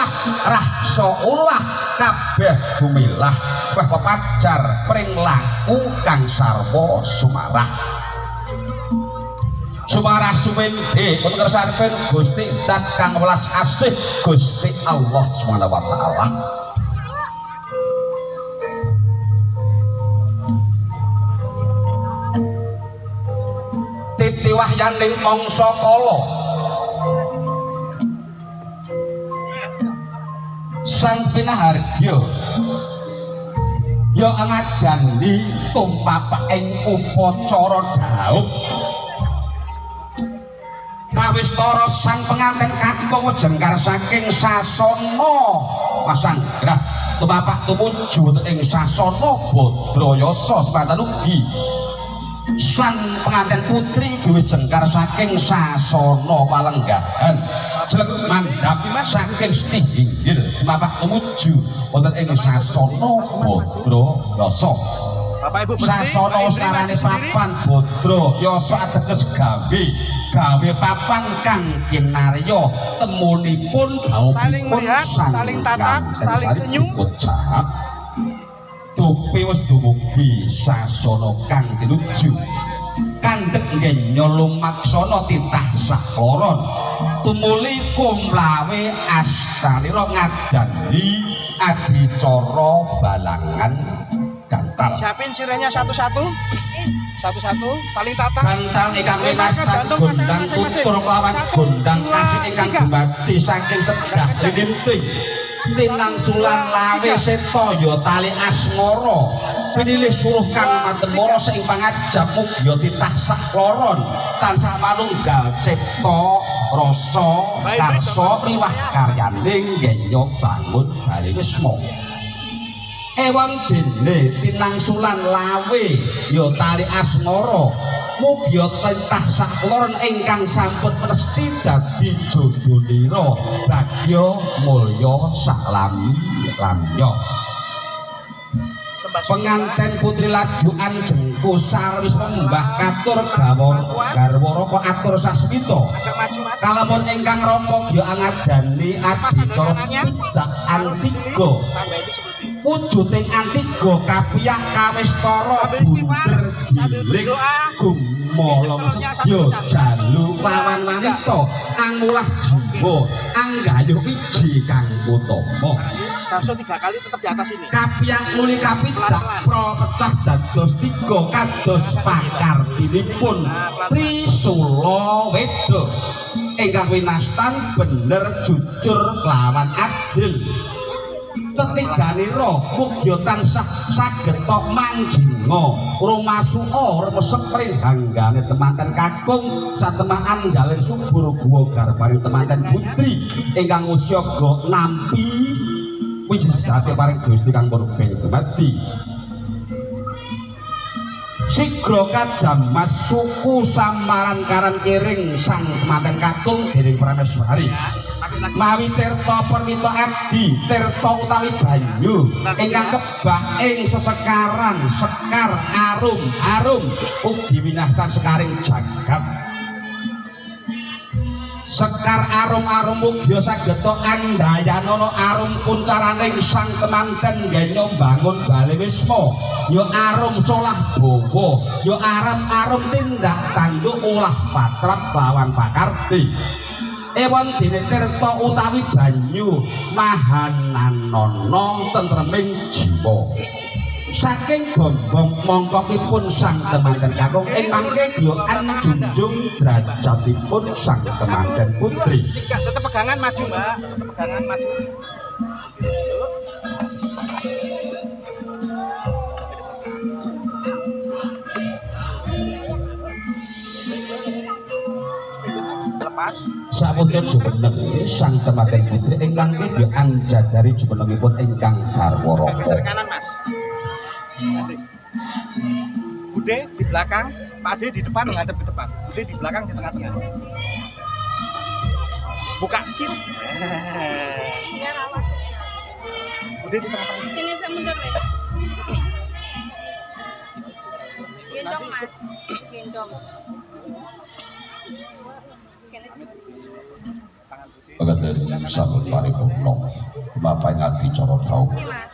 ulah rahsa ulah kabeh gumilah weh pepajar pring laku kang sarwa sumarah. Sumarah suwende wonten kersanipun Gusti Dat kang welas asih Gusti Allah Subhanahu wa taala. Titi wahyaning mangsa kala sang pinahargya ya ngadani tumpapak ing upacara dhaup kawistara sang penganten kakung wejengkar saking sasana pasanggrah tumapak tumuju ing sasana Badrayasa semanten ugi sang penganten putri wejengkar saking sasana palenggahan jelek mandhap saking Stinggil tumapak tumuju wonten ing sasana Badrayasa. Sasana sarane papan Badrayasa ateges gawe gawe papan kang kinarya temunipun saling melihat, saling tatap, saling senyum. Tupi wis dumugi sasana kang tinuju kandhek ngenya lumaksana titah sakloron tumuli kumlawe astalira ngadani adicara balangan gantal. Siapin sirahnya satu-satu. Satu-satu, saling tatap. Gantal ingkang winastan gondang tutur kelawan gondang kasih ingkang dumadi saking sedah linting tinangsulan lawe seta ya tali asmara pinilih suruh kang matemara sing pangajap mugia titah sakloron tansah manunggal cipta rasa karsa riwah karyaning ngenya bangun bali wisma. Ewan dene tinangsulan lawe ya tali asmara mugia titah sakloron ingkang sampun mesti dadi jodhonira bagya mulya saklami lamya. Penganten putri lajuan jengku sarwis mbah katur garwa raka atur sasmita kalamun ingkang raka gya angadani adicara pidak antiga wujuding antiga kapiyak kawistara bunder giling gumolong sedya jalu lawan wanita angulah jiwa anggayuh wiji kang utama. Bakso 3 kali tetap di atas ini. Kapiyak nuli kapidak pro pecah dados tiga kados pakartinipun Trisula Weda ingkang winastan bener jujur kelawan adil. Tetiganira mugia tansah sageta manjinga rumasuka remesep pringhanggane temanten kakung satemaan jalin subur guwa garbaning temanten putri ingkang usyaga nampi wijisate paring Gusti kang purbeng dumadi. Sigra kajamas suku samaran karan kiring sang temanten kakung dening Prameswari. Mawi tirta perwita adi tirta utawi banyu ingkang kebak ing sesekaran sekar arum arum ugi winastan sekaring jagat. Sekar arum arum mugia sageta andayanana arum kuncaraning sang temanten ngenya bangun bale wisma ya arum solah bawa ya aram arum tindak tanduk olah patrap lawan pakarti. Ewon dene tirta utawi banyu mahananana tentreming jiwa. Saking gombong mongkokipun sang temanten kakung ing mangke gyokan junjung derajatipun sang temanten putri. Tetep pegangan maju, Mbak. Tetep pegangan maju. Lepas. Saputra jumeneng sang temanten putri ingkang kedyokan jajari jumenengipun ingkang garwa raka. Kanan, Mas. Bude di belakang, Pak De di depan menghadap ke depan. Bude di belakang di tengah-tengah. Buka kecil. Biar awas. Bude di tengah-tengah. Sini saya mundur le. Gendong Mas, gendong. Pangaten sampun paripurna. Bapak ngadi cara dhawuh. Ini, Mas.